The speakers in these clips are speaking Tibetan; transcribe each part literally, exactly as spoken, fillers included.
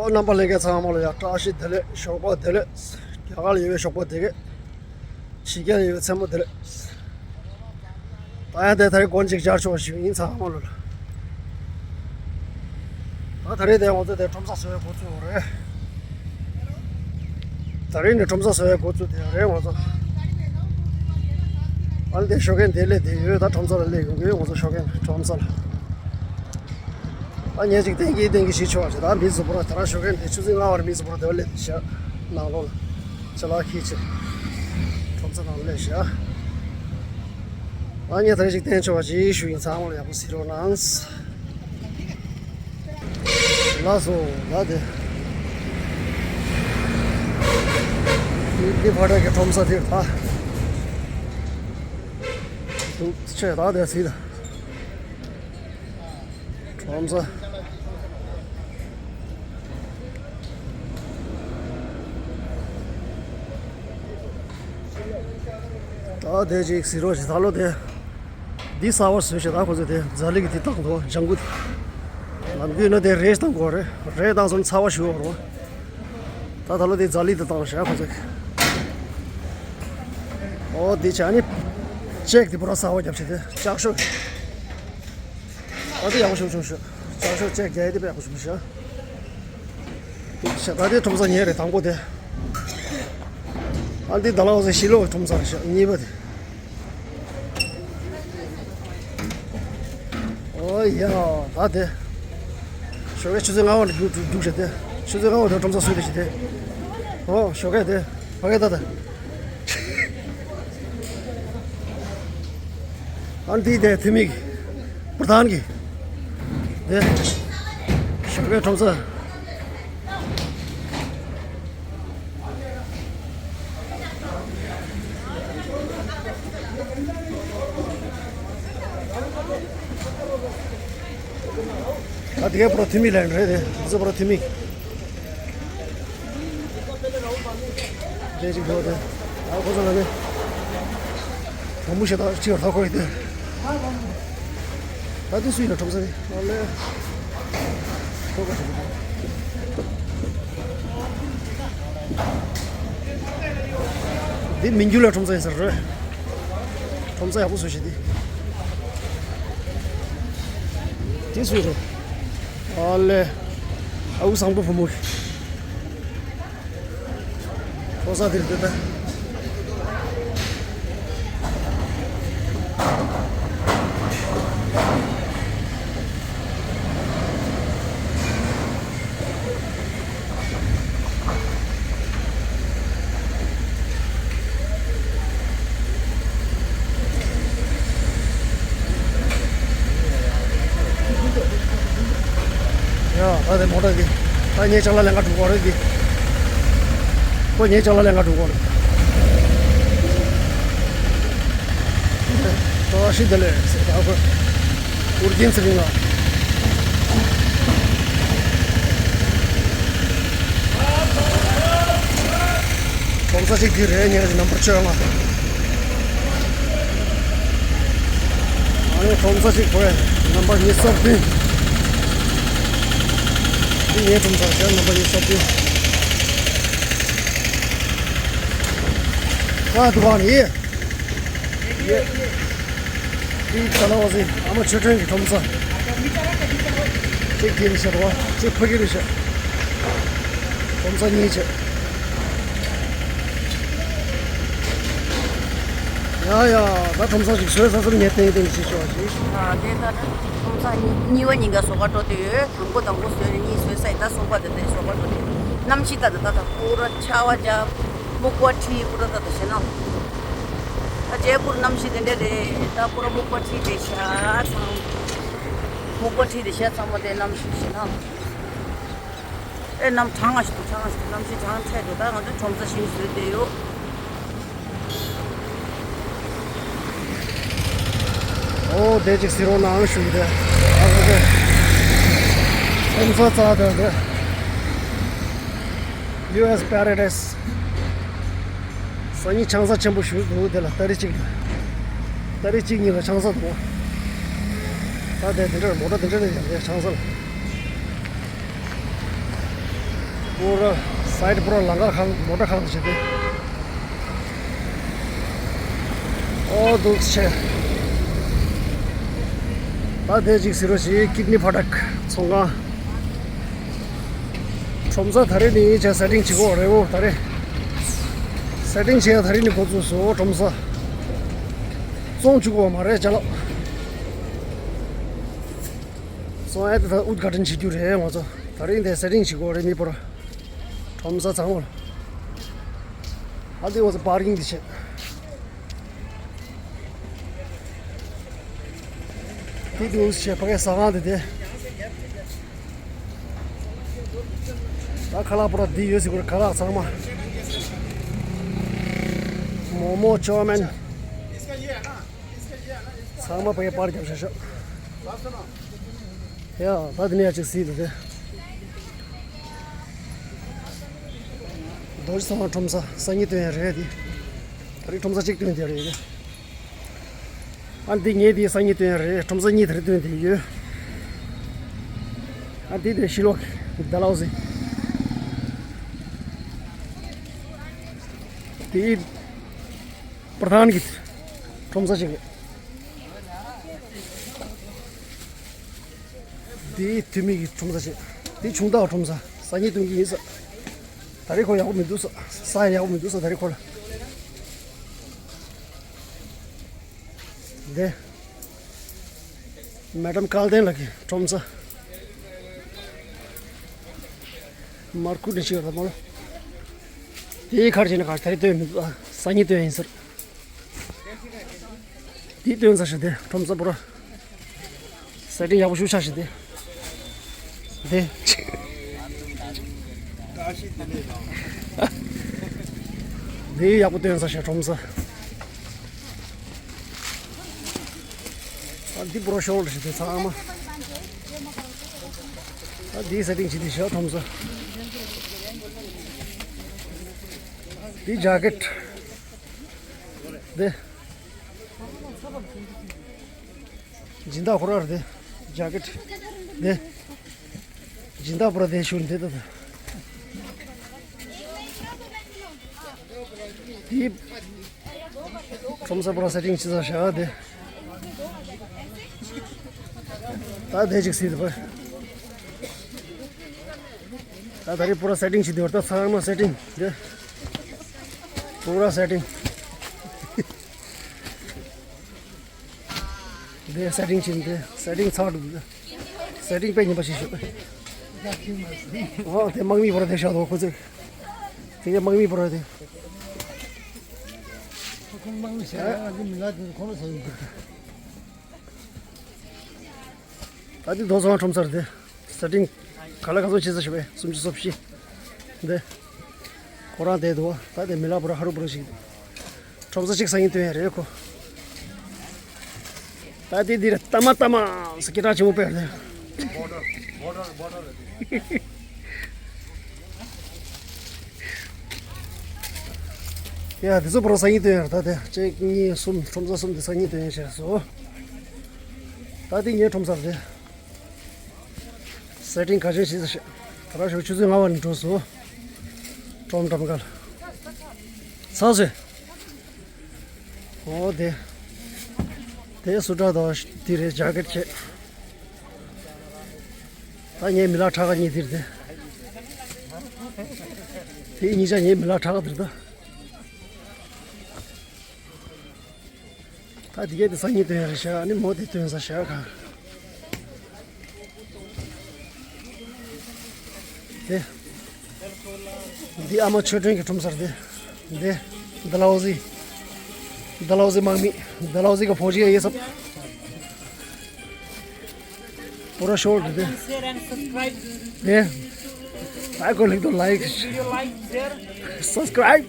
རྣམ་པ་ལྷན་རྒྱས་ཚང་མ་ལ་ཡང་བཀྲ་ཤིས་བདེ་ལེགས། ཞོགས་པ་བདེ་ལེགས། རྒྱ་གར་ལ་ཡོད་པའི་ཞོགས་པ་བདེ་ལེགས། ཕྱི་རྒྱལ་ལ་ཡོད་པའི་མཚན་མོ་བདེ་ལེགས། ད་ཡང་དེ་ད་རེས་གོན་ཅིག་སྦྱར་ཆོག་ཞིག་ཡིན་ཚང་མ་ལ། ད་ད་རེས་དེ་ང་ཚོ་དེ་ཁྲོམ་ས་བཟོ་བའི་འགོ་ཚུགས་པ་རེད། ད་རེས་ནས་ཁྲོམ་ས་བཟོ་བའི་འགོ་ཚུགས་དེ་རེད་ང་ཚོ། ཨ་ནི་དེ་ཞོགས་ཀས་དེ་སླེབས་དེ་ཡོད། ད་ཁྲོམ་ས་ལ་སླེབས་ཡོང་གི་ཡོད་ང་ཚོ་ཞོགས་ཀས་ཁྲོམ་ས་ལ། ཨ་ངས་ཅིག་ཏན་གྱིས་ཏན་གྱིས་ཞིག་ཆོག་ཅིག་ད་མི་གཟུགས་པོ་ར་དེ་ར་ཞོགས་ཀས་དེ་ཆུ་ཚོད་ལྔ་བར་མི་གཟུགས་པོ་ར་དེ་བ་སླེབས་དེ་ཤག་ནང་ལོགས་ལ། ཅ་ལག་ཁྱེར་ཕྱིར་ཁྲོམ་ས་ནང་ལ་སླེབས་ཤག་ཨ་ངས་ད་རེས་ཅིག་ཏན་ཆོག་ཅིག་ཞུ་ཡིན། ཚང་མ་ལ་ཡག་པོ་གཟིགས་རོགས་གནང་། ལགས་སོ། ལགས་དེ། འདི་འདི་ཕ་དྲག་གི་ཁྲོམ་ས་དེར་ད། འདུག་ཆེ་ད་དེ་སྲིད་ད། ཁྲོམ་ས། ད་དེ་ཅིག་གཟིགས་རོགས་ཞེས་ད་ལོ་དེ། འདི་གསར་པ་བཟོས་ཤག་ད་ཁོ་ཚོས་དེ་ཛ་ལི་གི་དེ་བཏང་འདུག་ལྗང་གུ་དེ། ལམ་རྒྱུད་ན་དེ་རེས་བཏང་དགོས་རེད། རེས་བཏང་སོང་ཚ་བ་ཞུ་བ་རོ། ད་ད་ལོ་དེ་ཛ་ལི་དེ་བཏང་ཤག་ཁོ་ཚོས། ཨོ་དེ་ཆ་ནི། ཅེག་དེ་པུ་ར་གསར་པ་བརྒྱབ་ཤག་དེ་ལྕགས་ཤོག་ཨ་དེ་ཡག་པོ་བྱུང་བྱུང་ཤག་ལྕགས་ཤོག་ཅེག་རྒྱག་ཡས་དེ་དཔེ་ཡག་པོ་བྱུང་ཤག་ཤ་ད་དེ་ཁྲོམ་ས་ཉེ་རེད་དང་པོ་དེ། ཨ་འདི་ད་ལ་བ་ཟེ་ཤི་ལོ་ཁྲོམ་ས་རེད་ཤག་གཉིས་པ་དེ། ཨོ་ཡ་ད་དེ། ཞོགས་ཀས་ཆུ་ཚོད་ལྔ་པ་ནས་རྒྱུགས་རྒྱུགས་བྱས་དེ། ཆུ་ཚོད་ལྔ་པ་དེ་ཁྲོམ་ས་བཟོས་དེ་ཞིག་དེ། ཨོ་ཞོགས་ཀས་དེ། ཕ་གི་ད་ད། ཨ་འདི་དེ་ཐི་མིག་པུར་ཐང་གི་དེ་ཞོགས་ཀའི་ཁྲོམ་ས། ཨ་དེ་ག་པུར་ཐི་མིག་ལན་རེད་དེ་ཚོ་པུར་ཐི་མིག་དེ་ཅིག་འགྲོ་དེ། ཨ་ཁོ་ཚོ་ལ་ནི། བུ་མོ་ཞེ་དྲག་ཅིག་ལ་ཐོག་ཁོ་ཡི་དེ། ད་དེ་སུ་ཡིན་ན་ཁྲོམ་ས་རེད། ཨ་ལེ། ཐོག་ཁ་ཞིག་འདི་མི་འགྱུར་ལ་ཁྲོམ་ས་ཡིན་ས་རེད། ཁྲོམ་ས་ཡག་པོ་བཟོས་ཤག་འདི། དེ་སུ་རེད། ཨ་ལེ། ཨ་ཁུ་བཟང་པོ་བུ་མོ། ཁྲོམ་ས་དེར་འདུག་ད། ཡ་ད་དེ་མོ་ཊ་འདི། ད་ངའི་ཅ་ལག་ལེན་ག་འགྲོ་གི་རེད་འདི། ཁོ་ངའི་ཅ་ལག་ལེན་ག་འགྲོ་གི་རེད། བཀྲ་ཤིས་བདེ་ལེགས་ཟེར་ད་ཁོ། ཨུར་རྒྱན་ཚེ་རིང་ལགས། ཁྲོམ་ས་གཅིག་འདི་རེད། ངའི་ནམ་བར་བཅོ་ལྔ། ཨ་ནི་ཁྲོམ་ས་གཅིག་བར་ནམ་བར་ཉི་ཤུ་རྩ་བདུན། འདི་ངའི་ཁྲོམ་ས་རེད། ནམ་བར་ཉི་ཤུ་རྩ་བདུན། ཨ་དུ་བ་ནི། ཡེ། འདི་ད་ལ་བ་ཟིན་ཨ་མ་ཆོས་སྒྲོན་གྱི་ཁྲོམ་ས། གཅིག་དེ་རེད་ཤག་རེད་བ། གཅིག་ཕ་གི་རེད་ཤག་ཁྲོམ་ས་གཉིས་བྱས། ཡ་ཡ་ད་ཁྲོམ་ས་ཞིག་བཟོས་ས་སེམས་ངས་ཏན་ཏན་ཞིག་ཤོག་ཞིག་ཨ་དེ་ད་ད་ཁྲོམ་ས་གཉིས་པ་གཉིས་ཀ་བཟོ་ག་འགྲོ་དུས་ཡོད། དང་པོ་དང་པོ་བཟོས་ནས་གཉིས་བཟོས་ས་ཡི་ད་གསུམ་པ་དེ་དེ་བཟོ་ག་འགྲོ་དུས་གནམ་གཤིས་ད་ད་ད་ད་པུ་ར་ཆར་པ་བརྒྱབ། སྨུག་པ་འཁྲིགས་པུ་ར་ད་ད་བྱས་ན། ད་ཇེ་པུར་གནམ་གཤིས་དེ་འདྲ་རེད། ད་པུ་ར་སྨུག་པ་འཁྲིགས་དེ་ཤ་ཚང་། སྨུག་པ་འཁྲིགས་དེ་ཤ་ཚང་མ་དེ་གནམ་གཤིས་བྱས་ན། ཨེ་གནམ་གྲང་ང་ཞིག་འདུག་གྲང་ང་ཞིག་འདུག་གནམ་གཤིས་གྲང་འཕྲལ་འདུག་ད་ང་ཚོ་ཁྲོམ་ས་ཞིག་བཟོས་བསྡད་ཡོད། ཨོ་དེ་ཅིག་གཟིགས་རོགས་གནང་ཞུ་གི་རེད། ཨ་ཁོ་ཚོས་ཁྲོམ་ས་རྩ་དེ་རེད། ཡུ་ཨེས་པ་ར་ཌའི་སི། སང་ཉིན་ཆང་ས་ཆེན་པོ་ཞིག་འདུག་དེ་ལ་ཏ་རིག་གཅིག་ཏ་རིག་གཅིག་གཉིས་ལ་ཆང་ས་འདུག་ད་དེ་དེ་འདྲར་མོ་ཊ་དེ་འདྲ་ནས་ཡང་དེ་ཆང་ས་ལ། པུ་ར་སའི་ཌི་པུ་ར་ལང་ཀར་ཁང་མོ་ཊ་ཁང་དུ་བྱས་ཏེ། ཨོ་འདུག་ཆེ། ད་དེ་གཅིག་ཟེར་རོ་ཞིག་ཀིཌ་ནི་ཕ་ཊག་ཚོང་ཁང་། ཁྲོམ་ས་ད་རེས་ནི་ཆ་སེ་ཊིང་བྱེད་དགོས་རེད་འོ། ད་རེས་སེ་ཊིང་བྱེད་ཡ་ད་རེས་ནི་འགོ་བཙུགས་སོ་ཁྲོམ་ས། བཙོང་བཅུག་གོ་མ་རེད་ཅ་ལག་བཙོང་ཨེ་ད་ཨུད་ག་ཊན་བྱེད་རྒྱུ་རེད་ང་ཚོ། ད་རེས་འདི་སེ་ཊིང་བྱེད་དགོས་རེད་མི་པོར། ཁྲོམ་ས་ཚང་མ་ལ། ཨ་འདི་འོ་ས་པར་ཀིང་འདི་བྱེད། འདི་འདི་འོ་ས་བྱེད་ཕ་གའི་ཟ་ཁང་འདི་དེ། ད་ཁ་ལག་པུ་ར་འདི་ཡོད་ཟེར་གོ་རེད། ཁ་ལག་ཚང་མ། མོ་མོ་ཅོ་མན། ཚང་མ་ཕ་གའི་པར་རྒྱབ་ཤག་ཤག་ཡ་ད་འདི་ནས་ཡ་ཅིག་སྲིད་འདུག་སྟེ། རྡོ་རྗེ་ཚང་མ་ཁྲོམ་ས་སང་ཉིན་སྟོན་ཡ་རེད་དེ། ད་རེས་ཁྲོམ་ས་གཅིག་སྟོན་དེ་རེད། ཨ་འདི་ངས་དེའི་སང་ཉིན་སྟོན་ཡ་རེད། ཁྲོམ་ས་གཉིས་དེ་རེད་སྟོན་དེ་ཡོད། ཨ་འདི་དེ་ཤི་ལོག་ཌལ་ཧོ་ཟི། དེའི་པར་ཐང་གི་ཁྲོམ་ས་ཞིག་རེད། དེའི་འཐུས་མི་གི་ཁྲོམ་ས་བྱས། དེ་ཆུང་དག་ཁྲོམ་ས། སང་ཉིན་སྟོན་གྱི་ཡིན་ས། ད་རེས་ཁོ་ཡག་པོ་མི་འདུག་ས། ས་ཡག་པོ་མི་འདུག་ས་ད་རེས་ཁོ་ལ། དེ། མེ་ཌམ་ཀལ་ཏན་ལགས་ཀྱི་ཁྲོམ་ས། མར་ཁུ་ནི་ཤི་ཡོད་ད་མོ་ལ། དེའི་ཁར་བྱས་ན་ཁར་ད་རེས་སྟོན་མི་འདུག་ས། སང་ཉིན་སྟོན་ཡིན་ཟེར། དེ་སྟོན་ས་ཞིག་དེ་ཁྲོམ་ས་པུ་ར། སེ་ཊིང་ཡག་པོ་ཞུ་ཆ་ཞིག་དེ། དེ། དེ་ཡག་པོ་སྟོན་ས་ཞིག་ཁྲོམ་ས། ཨ་འདི་པུ་ར་ཤོར་ཞིག་དེ་ཚང་མ། ཨ་འདི་སེ་ཊིང་ཞིག་དེ་ཞག་ཁྲོམ་ས། འདི་ཇེ་ཀེཊ། དེ། སྦྱིན་བདག་ཁོ་ར་རེད་དེ། ཇེ་ཀེཊ། དེ། སྦྱིན་བདག་པུ་ར་དེ་ཞུ་འདི་ད་ད། དེ། ཁྲོམ་ས་པུ་ར་སེ་ཊིང་ཅི་ས་ཤ་དེ། ད་དེ་ཅིག་སྲིད་པ། ད་ད་རེས་པུ་ར་སེ་ཊིང་ཅི་དེ་བར་ད་ཚང་མ་སེ་ཊིང་དེ། པུ་ར་སེ་ཊིང་། དེ་སེ་ཊིང་ཕྱིན་ཏེ་སེ་ཊིང་ཚར་འདུག་སེ་ཊིང་དཔེ་ཉེས་པ་ཞིག་ཞུ། ཨོ་དེ་དམག་མི་པུ་ར་དེ་ཤ་དོ་ཁོ་ཚོས། དེ་གའི་དམག་མི་པུ་ར་དེ། ཁོང་དམག་མི་ཟེར་ཡ་ང་ཚོ་མི་ལ་དེ་ཁོ་ར་ཟེར་ཡིན་འདུག་ད་དེ་རྡོ་ཚང་ཁྲོམ་སར་དེ། སེ་ཊིང་ག་ལ་ག་ཚོད་བྱེད་ས་ཞུ་བས་སུམ་ཅུ་སོ་བཞི། འདི། ཁོ་རང་བསྡད་འདུག་ད་དེ་མི་ལ་པུ་ར་ཧ་རུ་པུ་ར་ཞིག་ཁྲོམ་ས་གཅིག་སང་ཉིན་སྟོན་ཡ་རེད་ཁོ། ད་དེ་འདི་རེད་ཏ་མ་ཏ་མ་ཟེར་སྐད་གྲགས་ཆེན་པོ་དཔེ་རེད། ཡ་དེ་ཚོ་པུ་ར་སང་ཉིན་སྟོན་ཡ་རེད་ད་དེ་གཅིག་གཉིས་གསུམ་ཁྲོམ་ས་གསུམ་དེ་སང་ཉིན་སྟོན་ཡ་བྱས་སོ། ད་དེ་ངའི་ཁྲོམ་ས་རེད། སེ་ཊིང་ག་ཅན་བྱེད་ས་ཞིག་ད་ར་ཞོག་ཆུ་ཚོད་ལྔ་པ་ནས་འགྲོ་སོང་། ཁྲོམ་འགྲམ་ག་ལ། ཚང་སོང་། ཨོ་དེ། དེ་སུ་ཏྲ་དང་དེ་རེད་ཇེ་ཀེཊ་བྱས། ད་ངའི་མི་ལག་ཁྲ་ཁ་གཉིས་དེ་རེད་དེ། དེ་གཉིས་ཆ་ངའི་མི་ལག་ཁྲ་ཁ་དེ་རེད་ད། ད་དེ་གས་དེ་སང་ཉིན་སྟོན་ཡ་རེད་ཤག་ཨ་ནི་མོ་དེ་སྟོན་ས་ཤག་ག་དེ། འདི་ཨ་མ་ཆོས་སྒྲོན་གྱི་ཁྲོམ་སར་དེ། འདི། ཌལ་ཧོ་ཟི། ཌལ་ཧོ་ཟི་དམག་མི། ཌལ་ཧོ་ཟི་གི་ཕོ་རྒྱས་ཡེ་སབ། པུ་ར་ཤོར་དེ། དེ། ཨ་ཁོ་ལིག་དོ་ལའིཀ། སབ་སི་ཀ་རའིབ།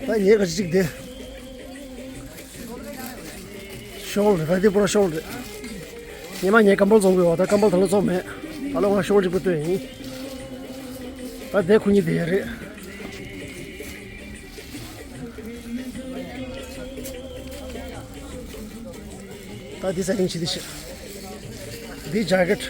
ད་ངས་ག་ཅིག་དེ། ཤོག་རེད་ད་དེ་པུ་ར་ཤོག་རེད། ཉི་མ་ངས་ཀམ་པོལ་བཙོང་དགོས་བ་ད་ཀམ་པོལ་ད་ལོ་བཙོང་མེད། ད་ལོ་ང་ཤོག་གཅིག་པུ་སྟོན་ཡིན། ད་དེ་ཁུ་ཉིད་དེ་རེད། ད་དེ་ས་ཡིན་ཆི་དེ་ཤི། དེ་ཇེ་ཀེཊ།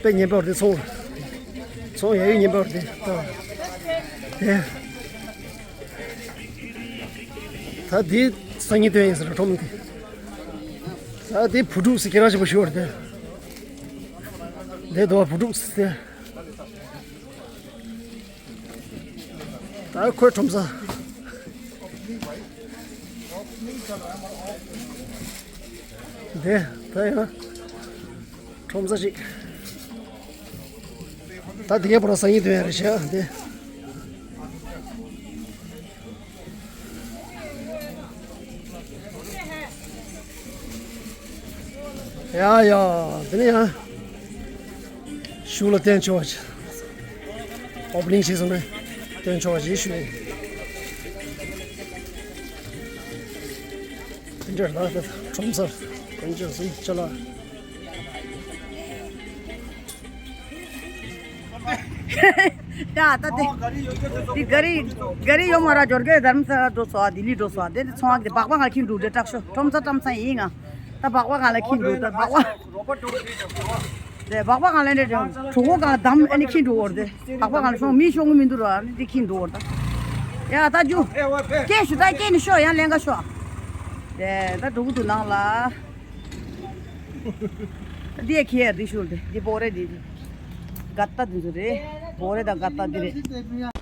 དཔེ་ཉན་པ་རེད་སོང་། སོང་ཡ་ཡོད་ཉིན་པར་དེ་ལྟ་བ། དེ། ད་དེ་སང་ཉིན་སྟོན་ཡིན་ཟེར་ཁྲོམ་དེ། ད་དེ་བུ་ཕྲུག་སི་ཁྱེད་རང་ཞིག་པ་ཞུ་བར་དེ། དེ་དོ་བ་བུ་ཕྲུག་སི་དེ། ད་ཁོའི་ཁྲོམ་ས། དེ་ད་ཡང་ཁྲོམ་ས་ཞིག་ད་དེ་གའི་བར་སང་ཉིན་སྟོན་ཡ་རེད་ཤག་དེ། ཡ་ཡ། དེ་ནས་ཡང་ཤུགས་ལ་བསྟན་ཆོག་ཅིག་ཨོ་པ་ནིང་བྱས་སོང་ནས་བསྟན་ཆོག་ཅིག་ཞུ་ཡིན། དེ་འདྲ་ལ་ཁྲོམ་སར་དེ་འདྲ་སུམ་ཅ་ལག་ཡ་ད་དེ། དེ་ག་རི་ག་རི་ཡོང་མ་ར་འབྱོར་གི་རྡ་རམ་ས་ལ་འགྲོ་སོང་། ལྡི་ལི་འགྲོ་སོང་། དེ་ཚོང་ཁང་གི་སྦག་སྦག་ང་ཁྱིམ་འགྲོ་འདྲ་སྐྲག་ཤོ། ཁྲོམ་ས་ཀྲམ་ས་ཡིན་ང་། ད་སྦག་སྦག་ང་ལ་ཁྱིམ་འགྲོ་ད་སྦག་སྦག་དེ་སྦག་སྦག་ང་ལ་འདྲ་འགྲོ་གྲོགས་པོ་གང་ལ་འདམ་ཨ་ནི་ཁྱིམ་འགྲོ་བར་དེ་སྦག་སྦག་ང་ལ་ཤོང་མི་ཤོང་གི་མི་འདུག་ར་ཨ་ནི་དེ་ཁྱིམ་འགྲོ་བར་ད། ཡ་ད་རྒྱུ། སྐད་ཞུ་ད་སྐད་ནི་ཤོ་ཡང་ལན་ག་ཤོ། དེ་ད་འགྲོ་གི་འདུག་ནང་ལ། འདི་ཡ་ཁྱེར་འདི་ཤུལ་དེ་འདི་བོ་རེད་འདི་འདི། ག་ཏ་འདི་ཚོ་རེད། བོ་རེད་དང་ག་ཏ་འདི་རེད།